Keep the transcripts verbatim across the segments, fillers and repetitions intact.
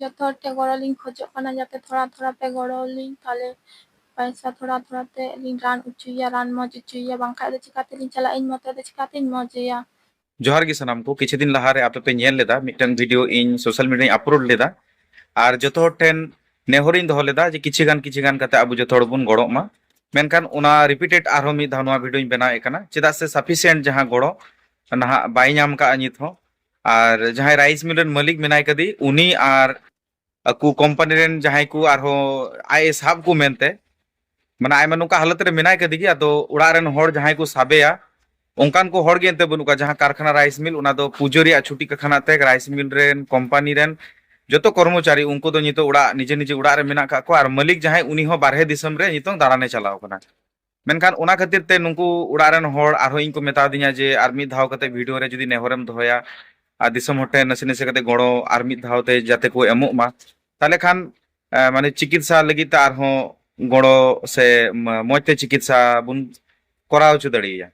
ᱡᱚᱛᱚ ᱦᱚᱲ ᱴᱷᱮᱱ ᱜᱚᱲᱚ ᱞᱤᱧ ᱠᱷᱚᱡᱚᱜ ᱠᱟᱱᱟ, ᱡᱟᱛᱮ ᱛᱷᱚᱲᱟ ᱛᱷᱚᱲᱟ ᱯᱮ ᱜᱚᱲᱚ ᱞᱤᱧ, ᱛᱟᱦᱞᱮ ᱯᱚᱭᱥᱟ ᱛᱷᱚᱲᱟ ᱛᱷᱚᱲᱟ ᱛᱮ ᱞᱤᱧ ᱨᱟᱱ ᱚᱪᱚᱭᱮᱭᱟ, ᱨᱟᱱ ᱢᱚᱡᱽ ᱚᱪᱚᱭᱮᱭᱟ, ᱵᱟᱝᱠᱷᱟᱡ ᱫᱚ ᱪᱤᱠᱟᱛᱮᱞᱤᱧ ᱪᱟᱞᱟᱜ ᱤᱧ ᱢᱚᱛᱮ ᱫᱚ ᱪᱤᱠᱟᱛᱮᱧ ᱢᱚᱡᱮᱭᱟ? ᱡᱚᱦᱟᱨ ᱜᱮ ᱥᱟᱱᱟᱢ ᱠᱚ᱾ ᱠᱤᱪᱷᱩ ᱫᱤᱱ ᱞᱟᱦᱟᱨᱮ ᱟᱯᱮ ᱯᱮ ᱧᱮᱞ ᱞᱮᱫᱟ, ᱢᱤᱫᱴᱟᱝ ᱵᱷᱤᱰᱤᱭᱳ ᱤᱧ ᱥᱳᱥᱟᱞ ᱢᱤᱰᱤᱭᱟᱧ ᱟᱯᱞᱳᱰ ᱞᱮᱫᱟ, ᱟᱨ ᱡᱚᱛᱚ ᱦᱚᱲ ᱴᱷᱮᱱ ᱱᱮᱦᱚᱨᱤᱧ ᱫᱚᱦᱚ ᱞᱮᱫᱟ ᱡᱮ ᱠᱤᱪᱷᱤ ᱜᱟᱱ ᱠᱤᱪᱷᱤ ᱜᱟᱱ ᱠᱟᱛᱮ ᱟᱵᱚ ᱡᱚᱛᱚ ᱦᱚᱲ ᱵᱚᱱ ᱜᱚᱲᱚᱜ ᱢᱟ᱾ ᱢᱮᱱᱠᱷᱟᱱ ᱚᱱᱟ ᱨᱤᱯᱤᱴᱮᱰ ᱟᱨᱦᱚᱸ ᱢᱤᱫ ᱫᱷᱟᱣ ᱱᱚᱣᱟ ᱵᱷᱤᱰᱤᱭᱳᱧ ᱵᱮᱱᱟᱣᱮᱫ ᱠᱟᱱᱟ, ᱪᱮᱫᱟᱜ ᱥᱮ ᱥᱟᱯᱷᱤᱥᱤᱭᱮᱱᱴ ᱡᱟᱦᱟᱸ ᱜᱚᱲᱚ ᱱᱟᱦᱟᱜ ᱵᱟᱭ ᱧᱟᱢ ᱠᱟᱜᱼᱟ ᱱᱤᱛ ᱦᱚᱸ᱾ ᱟᱨ ᱡᱟᱦᱟᱸᱭ ᱨᱟᱭᱤᱥ ᱢᱤᱞ ᱨᱮᱱ ᱢᱟᱹᱞᱤᱠ ᱢᱮᱱᱟᱭ ᱠᱟᱫᱮ, ᱩᱱᱤ ᱟᱨ ᱟᱠᱚ ᱠᱳᱢᱯᱟᱱᱤ ᱨᱮᱱ ᱡᱟᱦᱟᱸᱭ ᱠᱚ ᱟᱨᱦᱚᱸ ᱟᱡ ᱮ ᱥᱟᱵ ᱠᱚ ᱢᱮᱱᱛᱮ, ᱢᱟᱱᱮ ᱟᱭᱢᱟ ᱱᱚᱝᱠᱟ ᱦᱟᱞᱚᱛ ᱨᱮ ᱢᱮᱱᱟᱭ ᱠᱟᱫᱮ ᱜᱮ, ᱟᱫᱚ ᱚᱲᱟᱜ ᱨᱮᱱ ᱦᱚᱲ ᱡᱟᱦᱟᱸᱭ ᱠᱚ ᱥᱟᱵᱮᱭᱟ, ᱚᱱᱠᱟᱱ ᱠᱚ ᱦᱚᱲ ᱜᱮ ᱮᱱᱛᱮ ᱵᱟᱹᱱᱩᱜ ᱠᱚᱣᱟ᱾ ᱡᱟᱦᱟᱸ ᱠᱟᱨᱠᱷᱟᱱᱟ ᱨᱟᱭᱤᱥ ᱢᱤᱞ, ᱚᱱᱟ ᱫᱚ ᱯᱩᱡᱟᱹ ᱨᱮᱭᱟᱜ ᱪᱷᱩᱴᱤ ᱠᱟᱠᱷᱟᱱᱟ ᱛᱮ ᱨᱟᱭᱤᱥ ᱢᱤᱞ ᱨᱮᱱ, ᱠᱳᱢᱯᱟᱱᱤ ᱨᱮᱱ ᱡᱚᱛᱚ ᱠᱚᱨᱢᱚᱪᱟᱨᱤ, ᱩᱱᱠᱩ ᱫᱚ ᱱᱤᱛᱚᱜ ᱚᱲᱟᱜ, ᱱᱤᱡᱮ ᱱᱤᱡᱮ ᱚᱲᱟᱜ ᱨᱮ ᱢᱮᱱᱟᱜ ᱠᱟᱜ ᱠᱚᱣᱟ, ᱟᱨ ᱢᱟᱹᱞᱤᱠ ᱡᱟᱦᱟᱸᱭ, ᱩᱱᱤ ᱦᱚᱸ ᱵᱟᱨᱦᱮ ᱫᱤᱥᱚᱢ ᱨᱮ ᱱᱤᱛᱚᱝ ᱫᱟᱬᱟᱱᱮ ᱪᱟᱞᱟᱣ ᱠᱟᱱᱟ᱾ ᱢᱮᱱᱠᱷᱟᱱ ᱚᱱᱟ ᱠᱷᱟᱹᱛᱤᱨ ᱛᱮ ᱱᱩᱠᱩ ᱚᱲᱟᱜ ᱨᱮᱱ ᱦᱚᱲ ᱟᱨᱦᱚᱸ ᱤᱧ ᱠᱚ ᱢᱮᱛᱟ ᱫᱤᱧᱟ ᱡᱮ ᱟᱨ ᱢᱤᱫ ᱫᱷᱟᱣ ᱠᱟᱛᱮ ᱵᱷᱤᱰᱤᱭᱳ ᱨᱮ ᱡᱩᱫᱤ ᱱᱮᱦᱚᱨᱮᱢ ᱫᱚᱦᱚᱭᱟ ᱟᱨ ᱫᱤᱥᱚᱢ ᱦᱚᱲ ᱴᱷᱮᱱ ᱱᱟᱥᱮ ᱱᱟᱥᱮ ᱠᱟᱛᱮ ᱜᱚᱲᱚ ᱟᱨ ᱢᱤᱫ ᱫᱷᱟᱣ ᱛᱮ ᱡᱟᱛᱮ ᱠᱚ ᱮᱢᱚᱜ ᱢᱟ, ᱛᱟᱦᱞᱮ ᱠᱷᱟᱱ, ᱮ, ᱢᱟᱱᱮ ᱪᱤᱠᱤᱛᱥᱟ ᱞᱟᱹᱜᱤᱫ ᱛᱮ ᱟᱨᱦᱚᱸ ᱜᱚᱲᱚ ᱥᱮ ᱢ-, ᱢᱚᱡᱽ ᱛᱮ ᱪᱤᱠᱤᱛᱥᱟ ᱵᱚᱱ ᱠᱚᱨᱟᱣ ᱦᱚᱪᱚ ᱫᱟᱲᱮᱭᱟᱭᱟ᱾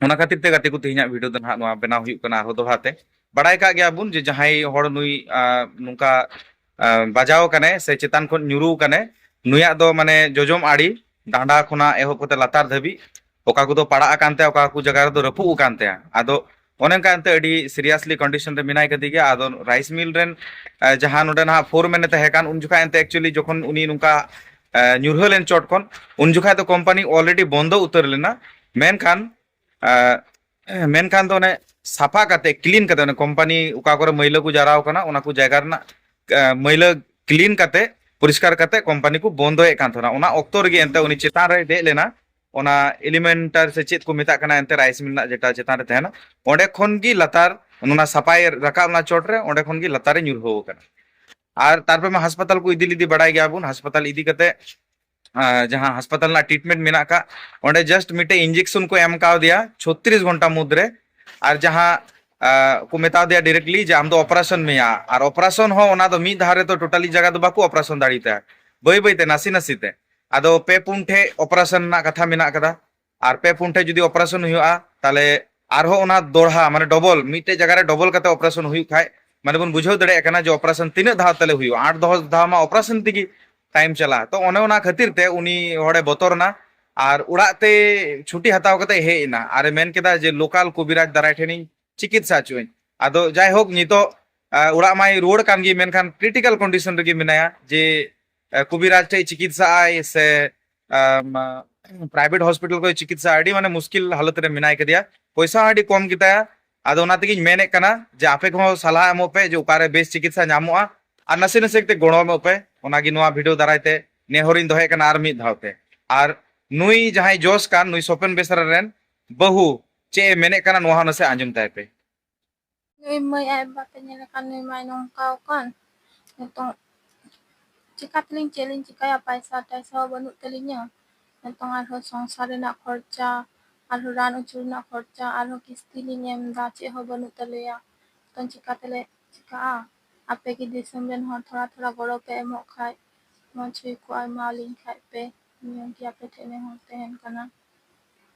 ᱚᱱᱟ ᱠᱷᱟᱹᱛᱤᱨ ᱛᱮ ᱜᱟᱛᱮ ᱠᱚ, ᱛᱮᱦᱮᱧᱟᱜ ᱵᱷᱤᱰᱤᱭᱳ ᱫᱚ ᱱᱟᱦᱟᱜ ᱱᱚᱣᱟ ᱵᱮᱱᱟᱣ ᱦᱩᱭᱩᱜ ᱠᱟᱱᱟ ᱟᱨᱦᱚᱸ ᱫᱚᱦᱲᱟ ᱛᱮ᱾ ᱵᱟᱲᱟᱭ ᱠᱟᱜ ᱜᱮᱭᱟ ᱵᱚᱱ ᱡᱮ ᱡᱟᱦᱟᱸᱭ ᱦᱚᱲ ᱱᱩᱭ, ᱟ, ᱱᱚᱝᱠᱟ, ᱟ, ᱵᱟᱡᱟᱣ ᱠᱟᱱᱟᱭ ᱥᱮ ᱪᱮᱛᱟᱱ ᱠᱷᱚᱱ ᱧᱩᱨᱩ ᱠᱟᱱᱟᱭ, ᱱᱩᱭᱟᱜ ᱫᱚ ᱢᱟᱱᱮ ᱡᱚᱡᱚᱢ ᱟᱲᱤ, ᱰᱟᱸᱰᱟ ᱠᱷᱚᱱᱟᱜ ᱮᱦᱚᱵ ᱠᱟᱛᱮ ᱞᱟᱛᱟᱨ ᱫᱷᱟᱹᱵᱤᱡ ᱚᱠᱟ ᱠᱚᱫᱚ ᱯᱟᱲᱟᱜ ᱟᱠᱟᱱ ᱛᱟᱭᱟ, ᱚᱠᱟ ᱠᱚ ᱡᱟᱭᱜᱟ ᱨᱮᱫᱚ ᱨᱟᱹᱯᱩᱫ ᱟᱠᱟᱱ ᱛᱟᱭᱟ᱾ ᱟᱫᱚ ᱚᱱᱮ ᱚᱱᱠᱟ ᱮᱱᱛᱮ ᱟᱹᱰᱤ ᱥᱤᱨᱤᱭᱟᱥᱞᱤ ᱠᱚᱱᱰᱤᱥᱚᱱ ᱨᱮ ᱢᱮᱱᱟᱭ ᱠᱟᱫᱮ ᱜᱮᱭᱟ᱾ ᱟᱫᱚ ᱨᱟᱭᱤᱥ ᱢᱤᱞ ᱨᱮᱱ, ᱟ, ᱡᱟᱦᱟᱸ ᱱᱚᱰᱮ ᱱᱟᱦᱟᱜ ᱯᱷᱳᱨᱢᱮᱱ ᱮ ᱛᱟᱦᱮᱸ ᱠᱟᱱ, ᱩᱱ ᱡᱚᱠᱷᱟᱡ ᱮᱱᱛᱮ ᱮᱠᱪᱩᱭᱮᱞᱤ ᱡᱚᱠᱷᱚᱱ ᱩᱱᱤ ᱱᱚᱝᱠᱟ, ᱟ, ᱧᱩᱨᱦᱟᱹ ᱞᱮᱱ ᱪᱚᱴ ᱠᱷᱚᱱ, ᱩᱱ ᱡᱚᱠᱷᱟᱡ ᱫᱚ ᱠᱳᱢᱯᱟᱱᱤ ᱚᱞᱨᱮᱰᱤ ᱵᱚᱱᱫᱚ ᱩᱛᱟᱹᱨ ᱞᱮᱱᱟ᱾ ᱢᱮᱱᱠᱷᱟᱱ ᱮ, ᱢᱮᱱᱠᱷᱟᱱ ᱫᱚ ᱚᱱᱮ ᱥᱟᱯᱷᱟ ᱠᱟᱛᱮ, ᱠᱞᱤᱱ ᱠᱟᱛᱮ, ᱚᱱᱮ ᱠᱳᱢᱯᱟᱱᱤ ᱚᱠᱟ ᱠᱚᱨᱮ ᱢᱟᱹᱭᱞᱟᱹ ᱠᱚ ᱡᱟᱣᱨᱟᱣ ᱠᱟᱱᱟ, ᱚᱱᱟ ᱠᱚ ᱡᱟᱭᱜᱟ ᱨᱮᱱᱟᱜ, ᱮ, ᱢᱟᱹᱭᱞᱟᱹ ᱠᱞᱤᱱ ᱠᱟᱛᱮ, ᱯᱚᱨᱤᱥᱠᱟᱨ ᱠᱟᱛᱮ ᱠᱳᱢᱯᱟᱱᱤ ᱠᱚ ᱵᱚᱱᱫᱚᱭᱮᱫ ᱠᱟᱱ ᱛᱟᱦᱮᱱᱟ᱾ ᱚᱱᱟ ᱚᱠᱛᱚ ᱨᱮᱜᱮ ᱮᱱᱛᱮ ᱩᱱᱤ ᱪᱮᱛᱟᱱ ᱨᱮᱭ ᱫᱮᱡ ᱞᱮᱱᱟ, ᱚᱱᱟ ᱮᱞᱤᱢᱮᱱᱴᱟᱨ ᱥᱮ ᱪᱮᱫ ᱠᱚ ᱢᱮᱛᱟᱜ ᱠᱟᱱᱟ ᱮᱱᱛᱮ, ᱨᱟᱭᱤᱥ ᱢᱤᱞ ᱨᱮᱱᱟᱜ ᱡᱮᱴᱟ ᱪᱮᱛᱟᱱ ᱨᱮ ᱛᱟᱦᱮᱱᱟ, ᱚᱸᱰᱮ ᱠᱷᱚᱱ ᱜᱮ ᱞᱟᱛᱟᱨ, ᱚᱱᱟ ᱥᱟᱯᱷᱟᱭ ᱨᱟᱠᱟᱵ ᱚᱱᱟ ᱪᱚᱴ ᱨᱮ, ᱚᱸᱰᱮ ᱠᱷᱚᱱ ᱜᱮ ᱞᱟᱛᱟᱨ ᱨᱮ ᱧᱩᱨᱦᱟᱹᱣ ᱟᱠᱟᱱᱟ᱾ ᱟᱨ ᱛᱟᱨᱯᱚᱨᱮ ᱢᱟ ᱦᱟᱥᱯᱟᱛᱟᱞ ᱠᱚ ᱤᱫᱤ ᱞᱮᱫᱮ, ᱵᱟᱲᱟᱭ ᱜᱮᱭᱟᱵᱚᱱ, ᱦᱟᱥᱯᱟᱛᱟᱞ ᱤᱫᱤ ᱠᱟᱛᱮ, ᱟᱨ ᱡᱟᱦᱟᱸ ᱦᱟᱥᱯᱟᱛᱟᱞ ᱨᱮᱱᱟᱜ ᱴᱨᱤᱴᱢᱮᱱᱴ ᱢᱮᱱᱟᱜ ᱟᱠᱟᱫ, ᱚᱸᱰᱮ ᱡᱟᱥᱴ ᱢᱤᱫᱴᱮᱡ ᱤᱧᱡᱮᱠᱥᱚᱱ ᱠᱚ ᱮᱢ ᱠᱟᱣᱫᱮᱭᱟ ᱪᱷᱚᱛᱨᱤᱥ ᱜᱷᱚᱱᱴᱟ ᱢᱩᱫᱽᱨᱮ᱾ ᱟᱨ ᱡᱟᱦᱟᱸ, ᱟ, ᱠᱚ ᱢᱮᱛᱟ ᱫᱮᱭᱟ ᱰᱟᱭᱨᱮᱠᱴᱞᱤ ᱡᱮ ᱟᱢ ᱫᱚ ᱚᱯᱟᱨᱮᱥᱚᱱ ᱢᱮᱭᱟ, ᱟᱨ ᱚᱯᱟᱨᱮᱥᱚᱱ ᱦᱚᱸ ᱚᱱᱟ ᱫᱚ ᱢᱤᱫ ᱫᱷᱟᱣ ᱨᱮᱫᱚ ᱴᱳᱴᱟᱞᱤ ᱡᱟᱭᱜᱟ ᱫᱚ ᱵᱟᱠᱚ ᱚᱯᱟᱨᱮᱥᱚᱱ ᱫᱟᱲᱮᱭᱟᱛᱟᱭᱟ, ᱵᱟᱹᱭ ᱵᱟᱹᱭ ᱛᱮ, ᱱᱟᱥᱮ ᱱᱟᱥᱮ ᱛᱮ᱾ ᱟᱫᱚ ᱯᱮ ᱯᱩᱱ ᱴᱷᱮᱡ ᱚᱯᱟᱨᱮᱥᱚᱱ ᱨᱮᱱᱟᱜ ᱠᱟᱛᱷᱟ ᱢᱮᱱᱟᱜ ᱠᱟᱫᱟ, ᱟᱨ ᱯᱮ ᱯᱩᱱ ᱴᱷᱮᱡ ᱡᱩᱫᱤ ᱚᱯᱟᱨᱮᱥᱚᱱ ᱦᱩᱭᱩᱜᱼᱟ, ᱛᱟᱦᱞᱮ ᱟᱨᱦᱚᱸ ᱚᱱᱟ ᱫᱚᱲᱦᱟ, ᱢᱟᱱᱮ ᱰᱚᱵᱚᱞ, ᱢᱤᱫᱴᱮᱡ ᱡᱟᱭᱜᱟ ᱨᱮ ᱰᱚᱵᱚᱞ ᱠᱟᱛᱮ ᱚᱯᱟᱨᱮᱥᱚᱱ ᱦᱩᱭᱩᱜ ᱠᱷᱟᱡ, ᱢᱟᱱᱮ ᱵᱚᱱ ᱵᱩᱡᱷᱟᱹᱣ ᱫᱟᱲᱮᱭᱟᱜ ᱠᱟᱱᱟ ᱡᱮ ᱚᱯᱟᱨᱮᱥᱚᱱ ᱛᱤᱱᱟᱹᱜ ᱫᱷᱟᱣ ᱛᱟᱞᱮ ᱦᱩᱭᱩᱜᱼᱟ, ᱟᱴ ᱫᱚᱥ ᱫᱷᱟᱣ ᱢᱟ ᱚᱯᱟᱨᱮᱥᱚᱱ ᱛᱮᱜᱮ ᱴᱟᱭᱤᱢ ᱪᱟᱞᱟᱜᱼᱟ᱾ ᱛᱚ ᱚᱱᱮ ᱚᱱᱟ ᱠᱷᱟᱹᱛᱤᱨ ᱛᱮ ᱩᱱᱤ ᱦᱚᱲᱮ ᱵᱚᱛᱚᱨ ᱮᱱᱟ ᱟᱨ ᱚᱲᱟᱜ ᱛᱮ ᱪᱷᱩᱴᱤ ᱦᱟᱛᱟᱣ ᱠᱟᱛᱮ ᱦᱮᱡ ᱮᱱᱟ ᱟᱨᱮ ᱢᱮᱱ ᱠᱮᱫᱟ ᱡᱮ ᱞᱳᱠᱟᱞ ᱠᱚᱵᱤᱨᱟᱡᱽ ᱫᱟᱨᱟᱭ ᱴᱷᱮᱱᱤᱧ ᱪᱤᱠᱤᱛᱥᱟ ᱦᱚᱪᱚᱭᱟᱹᱧ᱾ ᱟᱫᱚ ᱡᱟᱭᱦᱳᱠ, ᱱᱤᱛᱚᱜ ᱟᱸ, ᱚᱲᱟᱜ ᱢᱟᱭ ᱨᱩᱣᱟᱹᱲ ᱠᱟᱱ ᱜᱮ, ᱢᱮᱱᱠᱷᱟᱱ ᱠᱨᱤᱴᱤᱠᱟᱞ ᱠᱚᱱᱰᱤᱥᱚᱱ ᱨᱮᱜᱮ ᱢᱮᱱᱟᱭᱟ ᱡᱮ ᱟᱸ, ᱠᱚᱵᱤᱨᱟᱡᱽ ᱴᱷᱮᱡ ᱪᱤᱠᱤᱛᱥᱟ ᱟᱭ ᱥᱮ ᱯᱨᱟᱭᱵᱷᱮᱴ ᱦᱚᱥᱯᱤᱴᱟᱞ ᱠᱚ ᱪᱤᱠᱤᱛᱥᱟ, ᱟᱹᱰᱤ ᱢᱟᱱᱮ ᱢᱩᱥᱠᱤᱞ ᱦᱟᱞᱚᱛ ᱨᱮ ᱢᱮᱱᱟᱭ ᱠᱟᱫᱮᱭᱟ, ᱯᱚᱭᱥᱟ ᱦᱚᱸ ᱟᱹᱰᱤ ᱠᱚᱢ ᱜᱮᱛᱟᱭᱟ᱾ ᱟᱫᱚ ᱚᱱᱟ ᱛᱮᱜᱤᱧ ᱢᱮᱱᱮᱫ ᱠᱟᱱᱟ ᱡᱮ ᱟᱯᱮ ᱠᱚᱦᱚᱸ ᱥᱟᱞᱦᱟ ᱮᱢᱚᱜ ᱯᱮ ᱡᱮ ᱚᱠᱟᱨᱮ ᱵᱮᱥ ᱪᱤᱠᱤᱛᱥᱟ ᱧᱟᱢᱚᱜᱼᱟ, ᱟᱨ ᱱᱟᱥᱮ ᱱᱟᱥᱮ ᱠᱟᱛᱮ ᱜᱚᱲᱚ ᱮᱢᱚᱜ ᱯᱮ᱾ ᱚᱱᱟᱜᱮ ᱱᱚᱣᱟ ᱵᱷᱤᱰᱤᱭᱳ ᱫᱟᱨᱟᱭ ᱛᱮ ᱱᱮᱦᱚᱨᱤᱧ ᱫᱚᱦᱚᱭᱮᱫ ᱠᱟᱱᱟ ᱟᱨ ᱢᱤᱫ ᱫᱷᱟᱣ ᱛᱮ᱾ ᱟᱨ ᱱᱩᱭ ᱡᱟᱦᱟᱸᱭ ᱡᱚᱥ ᱠᱟᱱ, ᱱᱩᱭ ᱥᱚᱯᱮᱱ ᱵᱮᱥᱨᱟ ᱨᱮᱱ ᱵᱟᱹᱦᱩ ᱪᱮᱫ ᱮ ᱢᱮᱱᱮᱫ ᱠᱟᱱᱟ, ᱱᱚᱣᱟ ᱦᱚᱸ ᱱᱟᱥᱮ ᱟᱸᱡᱚᱢ ᱛᱟᱭ ᱯᱮ᱾ ᱱᱩᱭ ᱢᱟᱹᱭ ᱟᱡ ᱵᱟᱵᱟ ᱯᱮ ᱧᱮᱞ ᱞᱮᱠᱷᱟᱱ ᱱᱩᱭ ᱢᱟᱭ ᱱᱚᱝᱠᱟ ᱟᱠᱟᱱ᱾ ᱱᱤᱛᱚᱝ ᱪᱤᱠᱟ ᱛᱮᱞᱤᱧ ᱪᱮᱫ ᱞᱤᱧ ᱪᱤᱠᱟᱹᱭᱟ, ᱯᱟᱭᱥᱟ ᱴᱟᱭᱥᱟ ᱦᱚᱸ ᱵᱟᱹᱱᱩᱜ ᱛᱟᱹᱞᱤᱧᱟ᱾ ᱱᱤᱛᱚᱝ ᱟᱨᱦᱚᱸ ᱥᱚᱝᱥᱟᱨ ᱨᱮᱱᱟᱜ ᱠᱷᱚᱨᱪᱟ, ᱟᱨᱦᱚᱸ ᱨᱟᱱ ᱚᱪᱚ ᱨᱮᱱᱟᱜ ᱠᱷᱚᱨᱪᱟ, ᱟᱨᱦᱚᱸ ᱠᱤᱥᱛᱤ ᱞᱤᱧ ᱮᱢ ᱮᱫᱟ, ᱪᱮᱫ ᱦᱚᱸ ᱵᱟᱹᱱᱩᱜ ᱛᱟᱞᱮᱭᱟ᱾ ᱱᱤᱛᱚᱝ ᱪᱤᱠᱟ ᱛᱮᱞᱮ ᱪᱤᱠᱟᱹᱜᱼᱟ? ᱟᱯᱮ ᱜᱮ ᱫᱤᱥᱚᱢ ᱨᱮᱱ ᱦᱚᱲ ᱛᱷᱚᱲᱟ ᱛᱷᱚᱲᱟ ᱜᱚᱲᱚ ᱯᱮ ᱮᱢᱚᱜ ᱠᱷᱟᱡ ᱢᱚᱡᱽ ᱦᱩᱭ ᱠᱚᱜᱼᱟ, ᱮᱢᱟᱞᱤᱧ ᱠᱷᱟᱡ ᱯᱮ᱾ ᱱᱤᱭᱟᱹ ᱜᱮ ᱟᱯᱮ ᱴᱷᱮᱱ ᱱᱮᱦᱚᱨ ᱛᱟᱦᱮᱱ ᱠᱟᱱᱟ᱾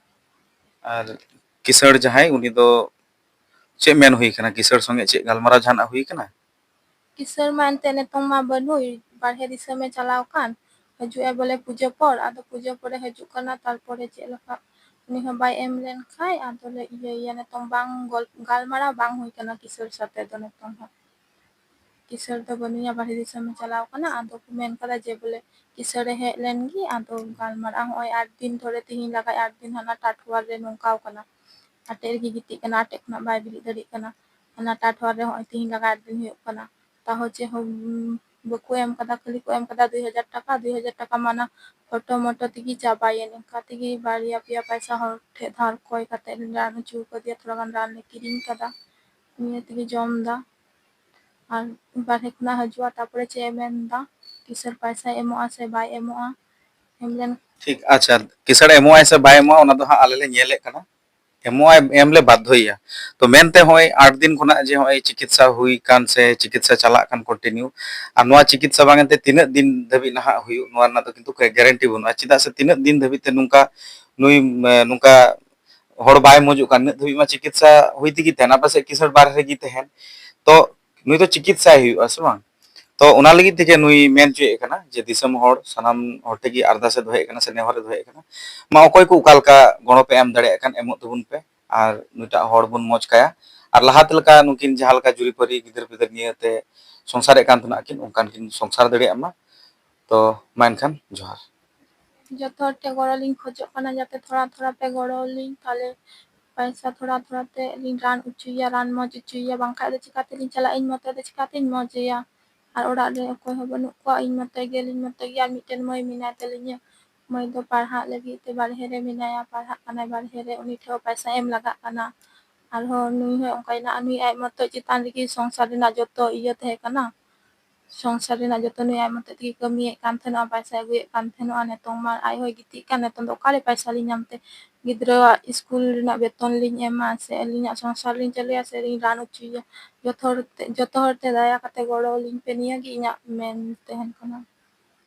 ᱟᱨ ᱠᱤᱥᱟᱹᱬ ᱡᱟᱦᱟᱸᱭ, ᱩᱱᱤ ᱫᱚ ᱪᱮᱫ ᱢᱮᱱ ᱦᱩᱭ ᱠᱟᱱᱟ? ᱠᱤᱥᱟᱹᱬ ᱥᱚᱸᱜᱮ ᱪᱮᱫ ᱜᱟᱞᱢᱟᱨᱟᱣ ᱡᱟᱦᱟᱱᱟᱜ ᱦᱩᱭ ᱠᱟᱱᱟ? ᱠᱤᱥᱟᱹᱬ ᱢᱟ ᱮᱱᱛᱮᱫ ᱱᱤᱛᱚᱝ ᱢᱟ ᱵᱟᱹᱱᱩᱭ, ᱵᱟᱨᱦᱮ ᱫᱤᱥᱚᱢᱮ ᱪᱟᱞᱟᱣ ᱟᱠᱟᱱ᱾ ᱦᱤᱡᱩᱜ ᱟᱭ ᱵᱚᱞᱮ ᱯᱩᱡᱟᱹ ᱯᱚᱨ, ᱟᱫᱚ ᱯᱩᱡᱟᱹ ᱯᱚᱨᱮ ᱦᱤᱡᱩᱜ ᱠᱟᱱᱟ, ᱛᱟᱨᱯᱚᱨᱮ ᱪᱮᱫ ᱞᱮᱠᱟ ᱩᱱᱤ ᱦᱚᱸ ᱵᱟᱭ ᱮᱢ ᱞᱮᱱ ᱠᱷᱟᱡ ᱟᱫᱚᱞᱮ ᱤᱭᱟᱹᱭᱮᱭᱟ᱾ ᱱᱤᱛᱚᱝ ᱵᱟᱝ ᱜᱚᱞ-, ᱜᱟᱞᱢᱟᱨᱟᱣ ᱵᱟᱝ ᱦᱩᱭ ᱠᱟᱱᱟ ᱠᱤᱥᱟᱹᱬ ᱥᱟᱛᱮ ᱫᱚ ᱱᱤᱛᱚᱝ ᱦᱚᱸ᱾ ᱠᱤᱥᱟᱹᱬ ᱫᱚ ᱵᱟᱹᱱᱩᱭᱟ, ᱵᱟᱨᱦᱮ ᱫᱤᱥᱚᱢᱮ ᱪᱟᱞᱟᱣ ᱠᱟᱱᱟ᱾ ᱟᱫᱚ ᱠᱚ ᱢᱮᱱ ᱠᱟᱫᱟ ᱡᱮ ᱵᱚᱞᱮ ᱠᱤᱥᱟᱹᱬᱮ ᱦᱮᱡ ᱞᱮᱱ ᱜᱮ, ᱟᱫᱚ ᱜᱟᱞᱢᱟᱨᱟᱜᱼᱟ᱾ ᱦᱚᱸᱜᱼᱚᱭ ᱟᱴ ᱫᱤᱱ ᱫᱷᱚᱨᱮ, ᱛᱤᱦᱤᱧ ᱞᱟᱜᱟᱡ ᱟᱴ ᱫᱤᱱ ᱦᱟᱱᱟ ᱴᱟᱴᱣᱟᱨ ᱨᱮ ᱱᱚᱝᱠᱟᱣ ᱠᱟᱱᱟ, ᱟᱴᱮᱫ ᱨᱮᱜᱮ ᱜᱤᱛᱤᱡ ᱠᱟᱱᱟ, ᱟᱴᱮᱫ ᱠᱷᱚᱱᱟᱜ ᱵᱟᱭ ᱵᱮᱨᱮᱫ ᱫᱟᱲᱮᱭᱟᱜ ᱠᱟᱱᱟ᱾ ᱦᱟᱱᱟ ᱴᱟᱴᱣᱟᱨ ᱨᱮ ᱦᱚᱸᱜᱼᱚᱭ ᱛᱤᱦᱤᱧ ᱞᱟᱜᱟᱡ ᱟᱴ ᱫᱤᱱ ᱦᱩᱭᱩᱜ ᱠᱟᱱᱟ, ᱛᱟᱦᱚᱸ ᱪᱮᱫ ᱦᱚᱸ, ᱩᱸ, ᱵᱟᱠᱚ ᱮᱢ ᱠᱟᱫᱟ, ᱠᱷᱟᱹᱞᱤ ᱠᱚ ᱮᱢ ᱠᱟᱫᱟ ᱫᱩᱭ ᱦᱟᱡᱟᱨ ᱴᱟᱠᱟ᱾ ᱫᱩᱭ ᱦᱟᱡᱟᱨ ᱴᱟᱠᱟ ᱢᱟ ᱚᱱᱟ ᱯᱷᱳᱴᱳ ᱢᱳᱴᱳ ᱛᱮᱜᱮ ᱪᱟᱵᱟᱭᱮᱱ᱾ ᱚᱱᱠᱟ ᱛᱮᱜᱮ ᱵᱟᱨᱭᱟ ᱯᱮᱭᱟ ᱯᱟᱭᱥᱟ ᱦᱚᱲ ᱴᱷᱮᱡ ᱫᱷᱟᱨ ᱠᱚᱭ ᱠᱟᱛᱮ ᱨᱟᱱ ᱦᱚᱪᱚ ᱠᱟᱫᱮᱭᱟ, ᱛᱷᱚᱲᱟ ᱜᱟᱱ ᱨᱟᱱ ᱞᱮ ᱠᱤᱨᱤᱧ ᱠᱟᱫᱟ, ᱱᱤᱭᱟᱹ ᱛᱮᱜᱮ ᱡᱚᱢ ᱫᱟ᱾ ᱟᱨ ᱵᱟᱨᱦᱮ ᱠᱷᱚᱱᱟᱜ ᱦᱤᱡᱩᱜᱼᱟ, ᱛᱟᱨᱯᱚᱨᱮ ᱪᱮᱫ ᱮ ᱢᱮᱱ ᱫᱟ, ᱠᱤᱥᱟᱹᱬ ᱯᱟᱭᱥᱟᱭ ᱮᱢᱚᱜᱼᱟ ᱥᱮ ᱵᱟᱭ ᱮᱢᱚᱜᱼᱟ, ᱮᱢ ᱞᱮᱱ ᱴᱷᱤᱠ, ᱟᱪᱪᱷᱟ, ᱠᱤᱥᱟᱹᱬ ᱮᱢᱚᱜᱼᱟᱭ ᱥᱮ ᱵᱟᱭ ᱮᱢᱚᱜᱼᱟ, ᱚᱱᱟ ᱫᱚ ᱦᱟᱸᱜ ᱟᱞᱮ ᱞᱮ ᱧᱮᱞᱮᱫ ᱠᱟᱱᱟ᱾ ᱮᱢᱚᱜᱼᱟᱭ, ᱮᱢ ᱞᱮ ᱵᱟᱫᱽᱫᱷᱚᱭᱮᱭᱟ᱾ ᱛᱚ ᱢᱮᱱᱛᱮ ᱦᱚᱸᱜᱼᱚᱭ ᱟᱴ ᱫᱤᱱ ᱠᱷᱚᱱᱟᱜ ᱡᱮ ᱦᱚᱸᱜᱼᱚᱭ ᱪᱤᱠᱤᱛᱥᱟ ᱦᱩᱭ ᱠᱟᱱ ᱥᱮ ᱪᱤᱠᱤᱛᱥᱟ ᱪᱟᱞᱟᱜ ᱠᱟᱱ continue, ᱟᱨ ᱱᱚᱣᱟ ᱪᱤᱠᱤᱛᱥᱟ ᱵᱟᱝ ᱮᱱᱛᱮ ᱛᱤᱱᱟᱹᱜ ᱫᱤᱱ ᱫᱷᱟᱹᱵᱤᱡ ᱱᱟᱦᱟᱜ ᱦᱩᱭᱩᱜ, ᱱᱚᱣᱟ ᱨᱮᱱᱟᱜ ᱫᱚ ᱠᱤᱱᱛᱩ guarantee ᱵᱟᱹᱱᱩᱜᱼᱟ᱾ ᱪᱮᱫᱟᱜ ᱥᱮ ᱛᱤᱱᱟᱹᱜ ᱫᱤᱱ ᱫᱷᱟᱹᱵᱤᱡ ᱛᱮ ᱱᱚᱝᱠᱟ ᱱᱩᱭ, ᱮ, ᱱᱚᱝᱠᱟ ᱦᱚᱲ ᱵᱟᱭ ᱢᱚᱡᱚᱜ ᱠᱟᱱ, ᱤᱱᱟᱹᱜ ᱫᱷᱟᱹᱵᱤᱡ ᱢᱟ ᱪᱤᱠᱤᱛᱥᱟ ᱦᱩᱭ ᱛᱮᱜᱮ ᱛᱟᱦᱮᱱᱟ, ᱯᱟᱥᱮᱡ ᱠᱤᱥᱟᱹᱬ ᱵᱟᱨᱦᱮ ᱨᱮᱜᱮ ᱛᱟᱦᱮᱱ᱾ ᱛᱚ ᱱᱩᱭ ᱫᱚ ᱪᱤᱠᱤᱛᱥᱟᱭ ᱦᱩᱭᱩᱜᱼᱟ, ᱥᱮ ᱵᱟᱝ? ᱛᱚ ᱚᱱᱟ ᱞᱟᱹᱜᱤᱫ ᱛᱮᱜᱮ ᱱᱩᱭ ᱢᱮᱱ ᱦᱚᱪᱚᱭᱮᱫ ᱠᱟᱱᱟ ᱡᱮ ᱫᱤᱥᱚᱢ ᱦᱚᱲ, ᱥᱟᱱᱟᱢ ᱦᱚᱲ ᱴᱷᱮᱱ ᱜᱮ ᱟᱨᱫᱟᱥ ᱮ ᱫᱚᱦᱚᱭᱮᱫ ᱠᱟᱱᱟ ᱥᱮ ᱱᱮᱦᱚᱨ ᱮ ᱫᱚᱦᱚᱭᱮᱫ ᱠᱟᱱᱟ, ᱢᱟ ᱚᱠᱚᱭ ᱠᱚ ᱚᱠᱟ ᱞᱮᱠᱟ ᱜᱚᱲᱚ ᱯᱮ ᱮᱢ ᱫᱟᱲᱮᱭᱟᱜ ᱠᱟᱱ ᱮᱢᱚᱜ ᱛᱟᱵᱚᱱ ᱯᱮ, ᱟᱨ ᱱᱩᱭᱴᱟᱜ ᱦᱚᱲ ᱵᱚᱱ ᱢᱚᱡᱽ ᱠᱟᱭᱟ, ᱟᱨ ᱞᱟᱦᱟᱛᱮ ᱞᱮᱠᱟ ᱱᱩᱠᱤᱱ ᱡᱟᱦᱟᱸ ᱞᱮᱠᱟ ᱡᱩᱨᱤᱯᱟᱹᱨᱤ ᱜᱤᱫᱟᱹᱨ ᱯᱤᱫᱟᱹᱨ ᱱᱤᱭᱟᱹᱛᱮ ᱥᱚᱝᱥᱟᱨᱮᱫ ᱠᱟᱱ ᱛᱟᱦᱮᱱᱟ ᱠᱤᱱ, ᱚᱱᱠᱟᱱ ᱠᱤᱱ ᱥᱚᱝᱥᱟᱨ ᱫᱟᱲᱮᱭᱟᱜ ᱢᱟ᱾ ᱛᱚ ᱢᱟ ᱮᱱᱠᱷᱟᱱ ᱡᱚᱦᱟᱨ᱾ ᱡᱚᱛᱚ ᱦᱚᱲ ᱴᱷᱮᱱ ᱜᱚᱲᱚ ᱞᱤᱧ ᱠᱷᱚᱡᱚᱜ ᱠᱟᱱᱟ, ᱡᱟᱛᱮ ᱛᱷᱚᱲᱟ ᱛᱷᱚᱲᱟ ᱯᱮ ᱜᱚᱲᱚ ᱞᱤᱧ, ᱛᱟᱦᱞᱮ ᱯᱟᱭᱥᱟ ᱛᱷᱚᱲᱟ ᱛᱷᱚᱲᱟ ᱛᱮ ᱞᱤᱧ ᱨᱟᱱ ᱚᱪᱚᱭᱮᱭᱟ, ᱨᱟᱱ ᱢᱚᱡᱽ ᱚᱪᱚᱭᱮᱭᱟ, ᱵᱟᱝᱠᱷᱟᱡ ᱫᱚ ᱪᱤᱠᱟᱛᱮᱞᱤᱧ ᱪᱟᱞᱟᱜᱼᱟ? ᱤᱧ ᱢᱚᱛᱚ ᱫᱚ ᱪᱤᱠᱟᱛᱤᱧ ᱢᱚᱡᱮᱭᱟ? ᱟᱨ ᱚᱲᱟᱜ ᱨᱮ ᱚᱠᱚᱭ ᱦᱚᱸ ᱵᱟᱹᱱᱩᱜ ᱠᱚᱣᱟ, ᱤᱧ ᱢᱚᱛᱚ ᱜᱮ, ᱟᱹᱞᱤᱧ ᱢᱚᱛᱚ ᱜᱮ᱾ ᱟᱨ ᱢᱤᱫᱴᱮᱱ ᱢᱟᱹᱭ ᱢᱮᱱᱟᱭ ᱛᱟᱹᱞᱤᱧᱟ, ᱢᱟᱹᱭ ᱫᱚ ᱯᱟᱲᱦᱟᱜ ᱞᱟᱹᱜᱤᱫ ᱛᱮ ᱵᱟᱨᱦᱮ ᱨᱮ ᱢᱮᱱᱟᱭᱟ, ᱯᱟᱲᱦᱟᱜ ᱠᱟᱱᱟᱭ ᱵᱟᱨᱦᱮ ᱨᱮ, ᱩᱱᱤ ᱴᱷᱮᱱ ᱦᱚᱸ ᱯᱟᱭᱥᱟ ᱮᱢ ᱞᱟᱜᱟᱜ ᱠᱟᱱᱟ᱾ ᱟᱨᱦᱚᱸ ᱱᱩᱭ ᱦᱚᱸ ᱚᱱᱠᱟᱭᱮᱱᱟ, ᱱᱩᱭ ᱟᱡ ᱢᱚᱛᱚ ᱪᱮᱛᱟᱱ ᱨᱮᱜᱮ ᱥᱚᱝᱥᱟᱨ ᱨᱮᱱᱟᱜ ᱡᱚᱛᱚ ᱤᱭᱟᱹ ᱛᱟᱦᱮᱸ ᱠᱟᱱᱟ, ᱥᱚᱝᱥᱟᱨ ᱨᱮᱱᱟᱜ ᱡᱚᱛᱚ ᱱᱩᱭ ᱟᱡ ᱢᱚᱛᱚ ᱛᱮᱜᱮ ᱠᱟᱹᱢᱤᱭᱮᱫ ᱠᱟᱱ ᱛᱟᱦᱮᱱᱚᱜᱼᱟ, ᱯᱟᱭᱥᱟ ᱟᱹᱜᱩᱭᱮᱫ ᱠᱟᱱ ᱛᱟᱦᱮᱱᱚᱜᱼᱟ᱾ ᱱᱤᱛᱚᱝ ᱢᱟ ᱟᱡ ᱦᱚᱸᱭ ᱜᱤᱛᱤᱡ ᱠᱟᱱ, ᱱᱤᱛᱚᱝ ᱫᱚ ᱚᱠᱟᱨᱮ ᱯᱟᱭᱥᱟ ᱞᱤᱧ ᱧᱟᱢ ᱛᱮ ᱜᱤᱫᱽᱨᱟᱹᱣᱟᱜ ᱥᱠᱩᱞ ᱨᱮᱱᱟᱜ ᱵᱮᱛᱚᱱ ᱞᱤᱧ ᱮᱢᱟ ᱥᱮ ᱟᱹᱞᱤᱧᱟᱜ ᱥᱚᱝᱥᱟᱨ ᱞᱤᱧ ᱪᱟᱹᱞᱩᱭᱟ ᱥᱮ ᱞᱤᱧ ᱨᱟᱱ ᱚᱪᱚᱭᱮᱭᱟ? ᱡᱚᱛᱚ ᱦᱚᱲ ᱛᱮ, ᱡᱚᱛᱚ ᱦᱚᱲ ᱛᱮ ᱫᱟᱭᱟ ᱠᱟᱛᱮ ᱜᱚᱲᱚ ᱟᱹᱞᱤᱧ ᱯᱮ, ᱱᱤᱭᱟᱹ ᱜᱮ ᱤᱧᱟᱹᱜ ᱢᱮᱱ ᱛᱟᱦᱮᱱ ᱠᱟᱱᱟ᱾